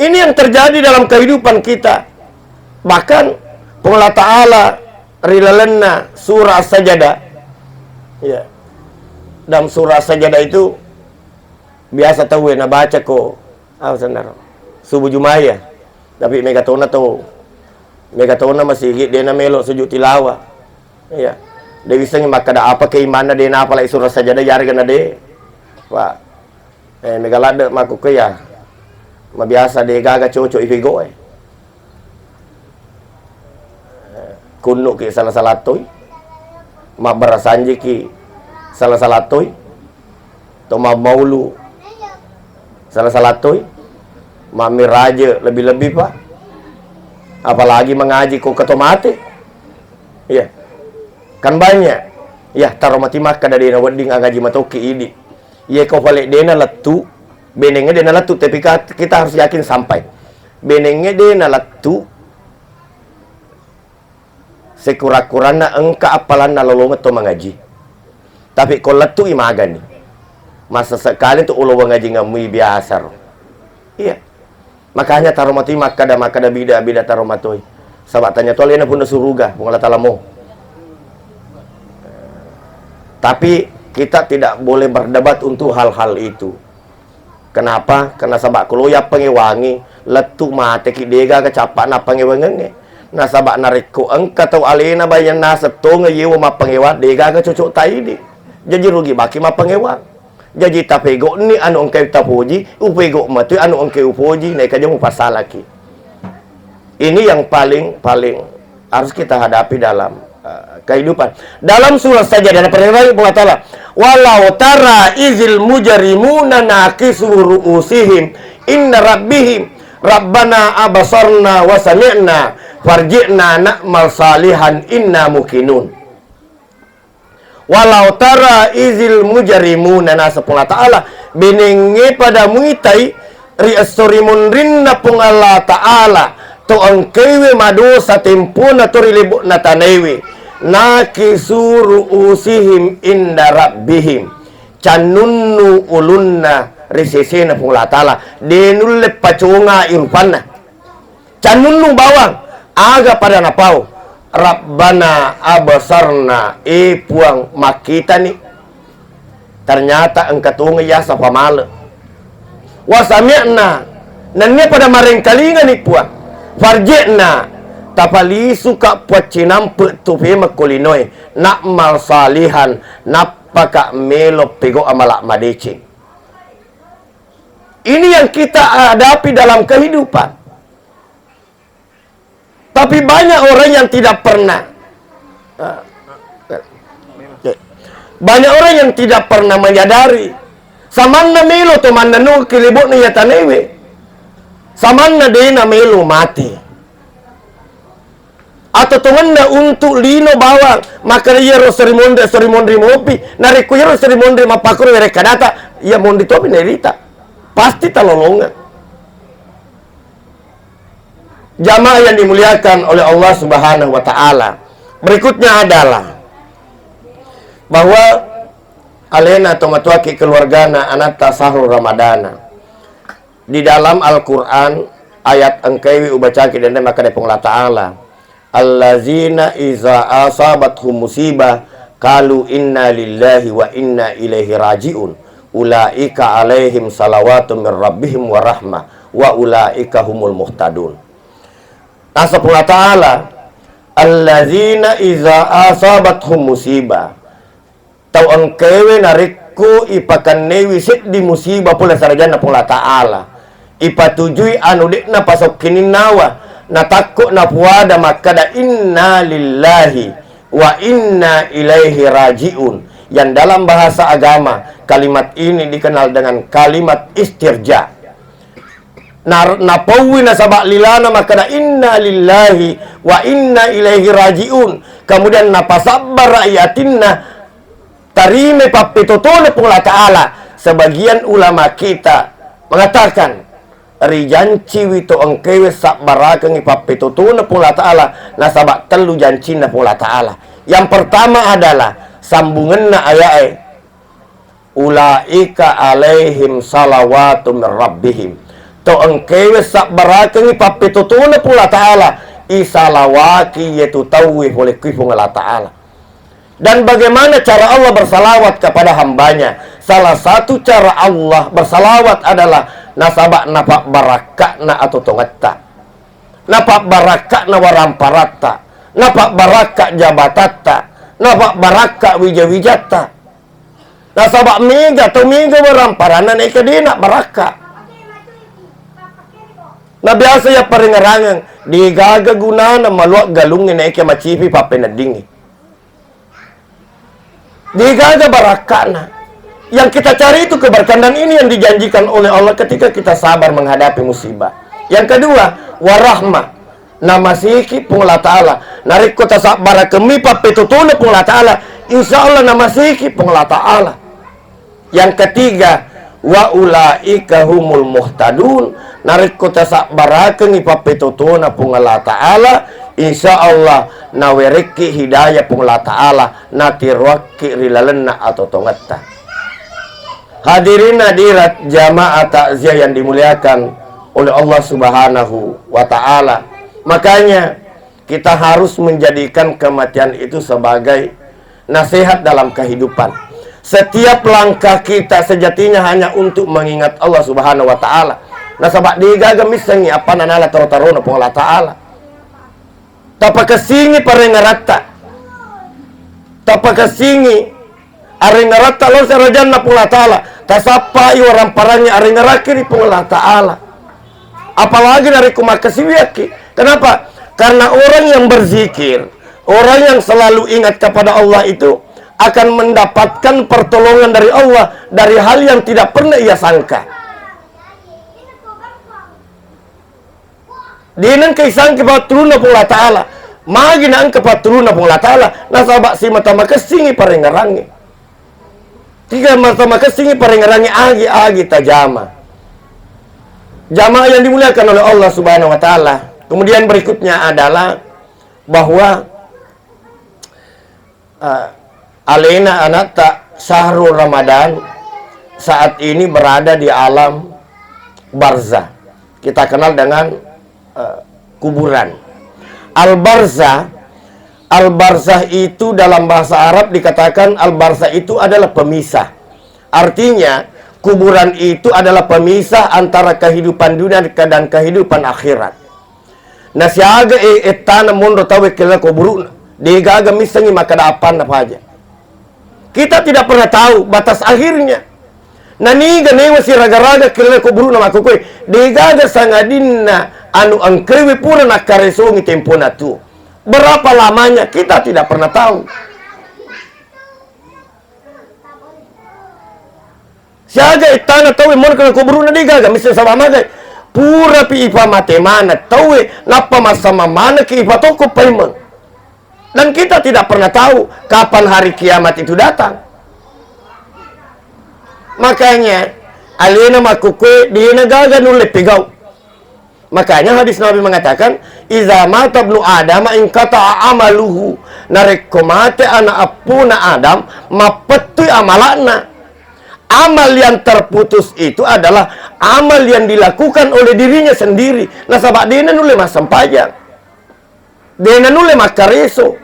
Ini yang terjadi dalam kehidupan kita. Bahkan Puang Allah Ta'ala ri lalenna surah As-Sajdah. Ya. Dalam surah As-Sajdah itu biasa tauwe nabaca ko, apa senaro? Subuh Jumaya. Tapi mega tona to, mega tona masigi dena melo sujud tilawah. Iya. De wissengngi makkada apa ke imanna de napalai surah Sajdah yarega na de. Pak. Eh, mega ladde makkukku ya. Mabiasa de gaga cocok ipego e. Kunnuki sala-sala toi. Mabbarasanjiki sala-sala toi. To mammaulu sala-sala toi. Mammiraje lebih-lebih, Pak. Apalagi mengaji ko keto mate. Iya. Kan banyak. Ya, taro mati makkada dena wedding angaji matoki idi. Iye ko pale dena lettu, benengnge dena lettu, tapi ka-, kita harus yakin sampai. Benengnge dena lettu, sekurang-kuranna engka appalanna lolongeng to mangaji. Tapi ko lettu i magani. Masa sekali tu ulo mangaji ngamui biasa ro. Iya. Makanya taro matoi makkada, makkada bida, bida taro matoi. Saba tanya tu alena punna suruga, Puang Allah Ta'ala mo. Tapi kita tidak boleh berdebat untuk hal-hal itu. Kenapa? Karena saba ko lo yappangewangi, lettu mateki degaga cappa nappangewangengnge. Nasaba narekko engka tau alena bayang naseng tongeng yewa mappangewang, degaga cocok taidi. Jaji rugi baki mappangewang. Jaji tapegokni anu engkai tapoji, upegok matoi anu engkai upoji, naika jang upassalaki. Ini yang paling, paling harus kita hadapi dalam, eh, kehidupan. Dalam surah Sajdah, Allah Ta'ala, "Walau tara izil mujrimuna nakisu ru'usihim inda rabbihim, Rabbana abasarna wa sami'na, farji'na na'mal salihan inna muqinun." Walau tara izil mujrimuna, naseng Puang Allah Ta'ala, benengnge pada muitai ri esso ri munrinna Puang Allah Ta'ala, to engkaiwe madosa tempona to ri lebo'na tanaiwe. Nakisu ru'usihim inda rabbihim. Cannunnu ulunna ri sesena Puang Allah Ta'ala. De nulle pacongai rupanna. Cannunnu bawang, aga pada napau. Rabbana absarna, e Puang, makkitani. Ternyata engka tongeng yaseng pamale. Wa sami'na, nennia pada marengkalingani Puang. Farji'na, tapalisuka Puang cinampe tu pemekko linoe. Na'mal salihan, nappaka melo pego amala madeceng. Ini yang kita hadapi dalam kehidupan. Tapi banyak orang yang tidak pernah, banyak orang yang tidak pernah menyadari, samanna melo to mannennung kilebokna iya tanewe, samanna dena melo mati. Atau tongenna untuk lino bawang, maka iyaro seri monri, seri monri mopi, narekko iyaro seri monri mappakoro werekka data, iya monri topi nairita. Pasti talolongeng. Jamaah yang dimuliakan oleh Allah Subhanahu wa Ta'ala, berikutnya adalah bahwa alena tomatoaki keluargana anatta Sahrul Ramadana. Di dalam Al-Quran, ayat engkaiwi ubacaki dende makkeda Puang Allah Ta'ala, "Allazina iza asabathum musibah, qalu inna lillahi wa inna ilaihi raji'un. Ulaika alaihim salawatu min rabbihim wa rahmah, wa ulaika humul muhtadun." Naseng Puang Allah Ta'ala, "Allazina iza asabathum musibah." Tau engkaewe narekko ipakennewi seddi musibah pole sarajanna Puang Allah Ta'ala, ipatujui anu de'na pasokkininnawa, natakko napuada makkada, "Inna lillahi wa inna ilaihi raji'un." Yang dalam bahasa agama, kalimat ini dikenal dengan kalimat istirja. Na-, napaui nasaba lilana makkada, "Inna lillahi wa inna ilaihi raji'un." Kemudian napasabbara'i atinna, tarimai pappetotona Puang Allah Ta'ala. Sebagian ulama kita mengatakan, rijanciwi to engkaewe sabbarakengngi pappetotona Puang Allah Ta'ala, nasaba tellu jancinna Puang Allah Ta'ala. Yang pertama adalah sambungenna ayae, "Ulaika alaihim salawatu min rabbihim." To engkaewe sabbarakengngi pappetotona Puang Allah Ta'ala, isalawaki yetu tauwe pole kui Puang Allah Ta'ala. Dan bagaimana cara Allah bersalawat kepada hambanya? Salah satu cara Allah bersalawat adalah nasaba napabbarakka'na atau tongetta. Napabbarakka'na waramparatta. Napabbarakka jabatatta. Napabbarakka wija-wijatta. Nasaba mega to mega waramparanna naika de nabbarakka. Na biasa yapparengerangeng, degaga gunana maluak galungnge naika macipi pappeneddingnge. Degaga barakka'na. Yang kita cari itu keberkahan, dan ini yang dijanjikan oleh Allah ketika kita sabar menghadapi musibah. Yang kedua, warahmah. Namasiki Puang Allah Ta'ala. Narekko tasabbarakengngi pappetotona Puang Allah Ta'ala, insya Allah namasiki Puang Allah Ta'ala. Yang ketiga, wa ulaika humul muhtadun. Narekko tasabbarakengngi pappetotona Puang Allah Ta'ala, insya Allah nawerekki hidayah Puang Allah Ta'ala, natiroakki ri lalenna atau tongetta. Hadirin hadirat jamaah takziah yang dimuliakan oleh Allah Subhanahu wa Ta'ala. Makanya, kita harus menjadikan kematian itu sebagai nasihat dalam kehidupan. Setiap langkah kita sejatinya hanya untuk mengingat Allah Subhanahu wa Ta'ala. Nasaba degaga missengngi apa nanala taro-tarona Puang Allah Ta'ala. Tapakessingi parengeratta. Tapakessingi arengeratta lao sarajanna Puang Allah Ta'ala, tasappai waramparangngi arengerakki ri Puang Allah Ta'ala. Apalagi narekko makkasiwiakki. Kenapa? Karena orang yang berzikir, orang yang selalu ingat kepada Allah itu akan mendapatkan pertolongan dari Allah dari hal yang tidak pernah ia sangka. De nengka isangki patturunna Puang Allah Ta'ala. Magi na engka patturunna Puang Allah Ta'ala? Nasaba simata makessingi parengerangnge. Tiga mata makessingi parengerangnge agi-agi tajama. Jamaah yang dimuliakan oleh Allah Subhanahu wa Ta'ala. Kemudian berikutnya adalah bahwa Eh, alena anatta Syahrul Ramadan saat ini berada di alam barzah. Kita kenal dengan, eh, kuburan. Al-barzah, al-barzah itu dalam bahasa Arab dikatakan al-barzah itu adalah pemisah. Artinya, kuburan itu adalah pemisah antara kehidupan dunia dan kehidupan akhirat. Na siaga e-, ettana monro tauwe kelana kuburu'na. Degaga missengngi makkeda appanna paja. Kita tidak pernah tahu batas akhirnya. Naniga newa siraga-raga kelana kuburu'na makkukue. Degaga sangadinna anu engkewe pura nakkaresongi tempona tu. Berapa lamanya kita tidak pernah tahu. Siaga ettana tauwe monro kelana kuburu'na degaga misseng saba magai. Purapi ipamate maneng tauwe, nappa massama manekki ipatokko paimeng. Dan kita tidak pernah tahu kapan hari kiamat itu datang. Makanya, alena makkukue dena gaga nulle pegau. Makanya hadis Nabi mengatakan, "Iza mata ibnu Adam inqata'a amaluhu." Narekko mate anak appuna Adam, mappettui amalakna. Amal yang terputus itu adalah amal yang dilakukan oleh dirinya sendiri. Nasaba dena nulle massempajang. Dena nulle makkareso.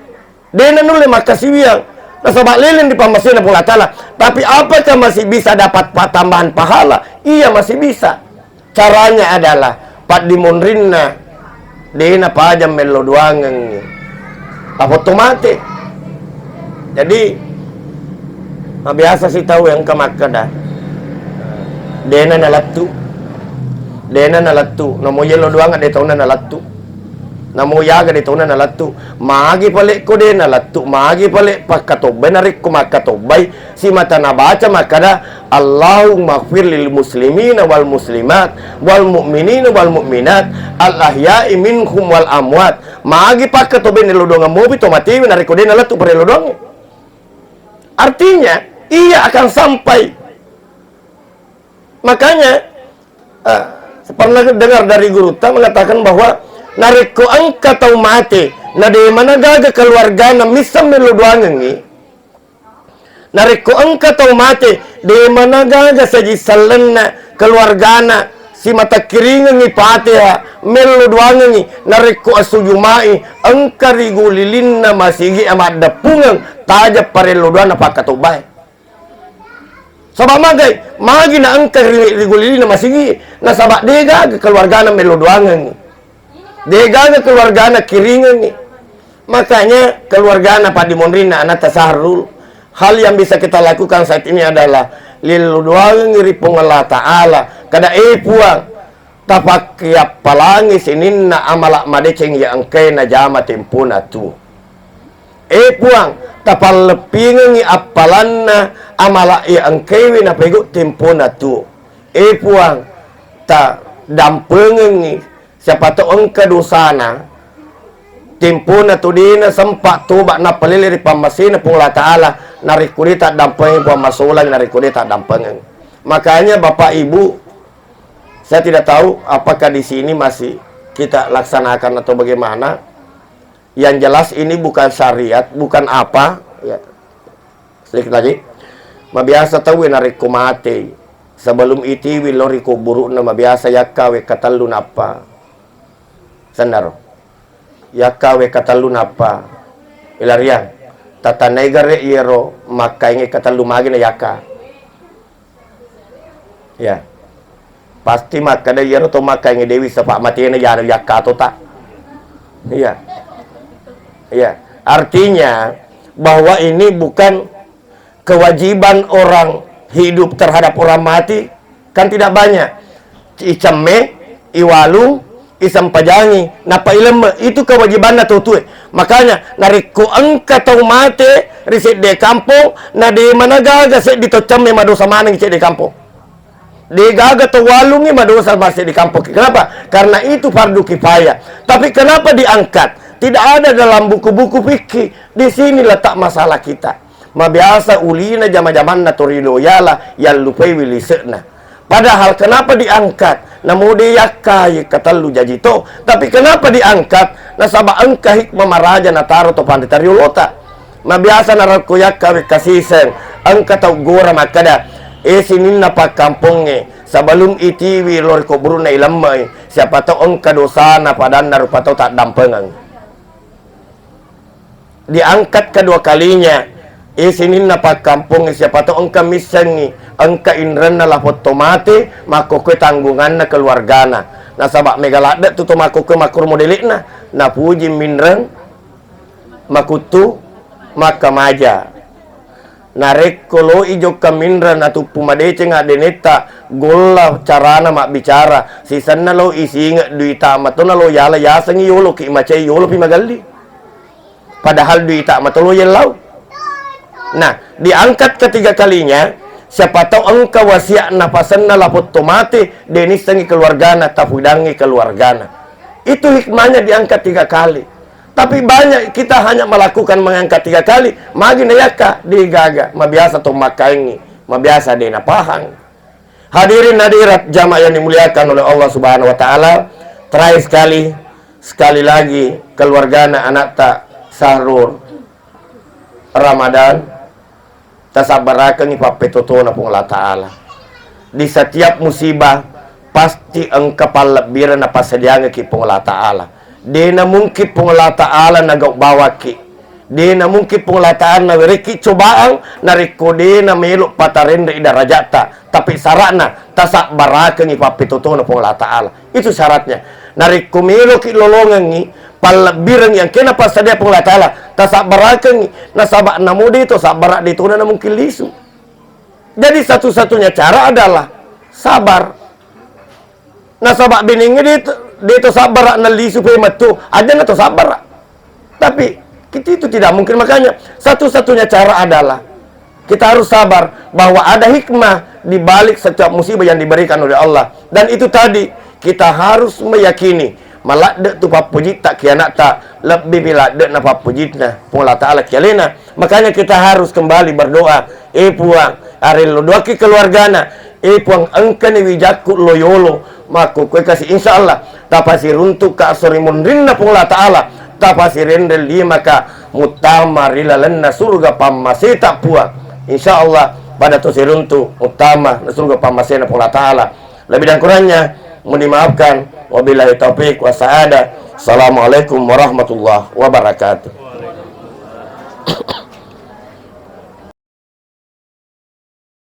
Dena nulle makkasiwiang. Nasaba leleng ri pammasena Puang Allah Ta'ala. Tapi apakah masih bisa dapat pa-, tambahan pahala? Iya, masih bisa. Caranya adalah paddimonrinna dena pajang mello doangengngi. Tapotto mate. Jadi, mabiasa si tau engka makkeda, dena nalettu. Dena nalettu. Namo yello doang de tauna nalettu. Namo yaga de tauna nalettu. Magi pale ko de nalettu, magi pale pakkatobbai, narekko makkatobbai, simata nabaca makkeda, "Allahumma ighfir lil muslimina wal muslimat, wal mu'minina wal mu'minat, al ahya'i minhum wal amwat." Magi pakkatobbai nello doang mopi to matewe narekko de nalettu parello doang. Artinya, ia akan sampai. Makanya, eh, pernah dengar dari gurutta mengatakan bahwa narekko engka tau mate, na de managaga keluargana misseng mello doangengngi. Narekko engka tau mate, de managaga saji sellenna keluargana simata kiringengngi Fatihah, mello doangengngi, narekko assuju mai, engka ri gulilinna masigi maddeppungeng, taja parello doanna pakkatobbae. Saba magai, magi na engka ri, ri gulilinna masigi, nasaba degaga keluargana mello doangengngi. Degaga keluargana kiringengngi. Makanya keluargana paddimonrinna anatta Sahrul, hal yang bisa kita lakukan saat ini adalah lillu doangengngi ri Puang Allah Ta'ala. Kada, "Eh Puang, tapakkiappalangi sininna amala madeceng iya engkae najama tempona tu. Eh Puang, tapalleppingengngi appalanna amala iya engkaewe napegau tempona tu. Eh Puang, ta dampengengngi siapa tau engka dosana, tempona tu dena sempa toba nappa lele ri pammasena Puang Allah Ta'ala, narekko de taddampengeng Puang, masolang narekko de taddampengeng." Makanya Bapak Ibu, saya tidak tahu apakah di sini masih kita laksanakan atau bagaimana. Yang jelas ini bukan syariat, bukan apa, ya. Sedikit lagi. Mabiasa tauwe narekko matei, sebelum itiwi lao ri kuburu'na, mabiasa yakka wekka tellu nappa. Sennaro. Yakka wekka tellu nappa. Ilariang. Tatanai gare iyaro makkainge katellu magi na yakka. Ya. Pasti makkeda iyaro to makkainge dewi sepak matena yaro yakka to ta. Iya. Iya. Artinya bahwa ini bukan kewajiban orang hidup terhadap orang mati, kan tidak banyak. Icemme, iwalung, isempajangi, nappa ilemme. Itu kewajibanna tau tue. Makanya, narekko engka tau mate ri sedde kampong, na de managaga seddi tau cemme madosa maneng sedde kampong. De gaga tau walungngi madosa ma seddi kampong. Kenapa? Karena itu fardu kifayah. Tapi kenapa diangkat? Tidak ada dalam buku-buku fikih. Di sini letak masalah kita. Mabiasa ulina jama-jamanna tori loyala yallupaiwi lise'na. Padahal kenapa diangkat? Namo de yakkai katellu jaji to. Tapi kenapa diangkat? Nasaba engka hikmah maraja nataro to panrita riolota. Mabiasa narekko yakka wekka siseng, engka tau gora makkeda, "E sininna pakkampongnge, sebelum itiwi lo ri kuburunna ilemme'i, siapa tau engka dosana padanna rupa tau taddampengeng." Diangkat kedua kalinya, e sininna pakkampongnge, siapa tau engka missengngi, engka inrenna lapong to mate, makkokkoe tanggunganna keluargana. Nasaba mega ladde tu to makkokkoe makkoro modele'na, napuji minreng, makuttu, makkamaja. Narekko loi jokka minreng natuppu madeceng addenetta, golla carana mabbicara, sisenna lo isinge duita mato nalo yala yasengi yoloki macai yolopi magelli. Padahal duita mato lo yellau. Nah, diangkat ketiga kalinya, siapa tau engka wasiat napasenna lapong to mate, denissengi keluargana, tapuidangi keluargana. Itu hikmahnya diangkat tiga kali. Tapi banyak kita hanya melakukan mengangkat tiga kali, magi na yakka, degaga, mabiasa to makkaengi, mabiasa de napahang. Hadirin hadirat jamaah yang dimuliakan oleh Allah Subhanahu wa Ta'ala, terakhir sekali, sekali lagi, keluargana anakta Sahrul Ramadan, tasabbarakengngi pappetotona Puang Allah Ta'ala. Di setiap musibah, pasti engka pallebbireng napassadiangekki Puang Allah Ta'ala. Dena mungkin Puang Allah Ta'ala nagau bawakki. Dena mungkin Puang Allah Ta'ala nawerekki cobaan narekko dena melo patarenrei darajatta. Tapi syaratna, tasabbarakengngi pappetotona Puang Allah Ta'ala. Itu syaratnya. Narekko meloki lolongengngi, pallebbireng yang kena passadia Puang Allah Ta'ala, tasabbarakengngi. Nasaba namo de to sabbara, de tona na mungkin lisu. Jadi satu-satunya cara adalah sabar. Nasaba benengnge de to, de to sabbara na lisu pe mettu, aja na to sabbara. Tapi kita itu tidak mungkin. Makanya satu-satunya cara adalah kita harus sabar bahwa ada hikmah di balik setiap musibah yang diberikan oleh Allah. Dan itu tadi, kita harus meyakini, maladde tu pappujitta ki anakta, lebbi pi ladde na pappujinna Puang Allah Ta'ala ki alena. Makanya kita harus kembali berdoa, "E Puang, arello doaki keluargana, e Puang, engkani wijakku lo yolo, makkukue kasi, insya Allah, tapasiruntukka esso ri munrinna Puang Allah Ta'ala, tapasirenreng limaka muttama ri lalenna suruga pammaseta Puang." Insya Allah, pada to siruntu muttama ri suruga pammasena Puang Allah Ta'ala. Lebih dan kurangnya, mohon dimaafkan. Wabillahi taufiq wa sa'adah. Assalamualaikum warahmatullahi wabarakatuh.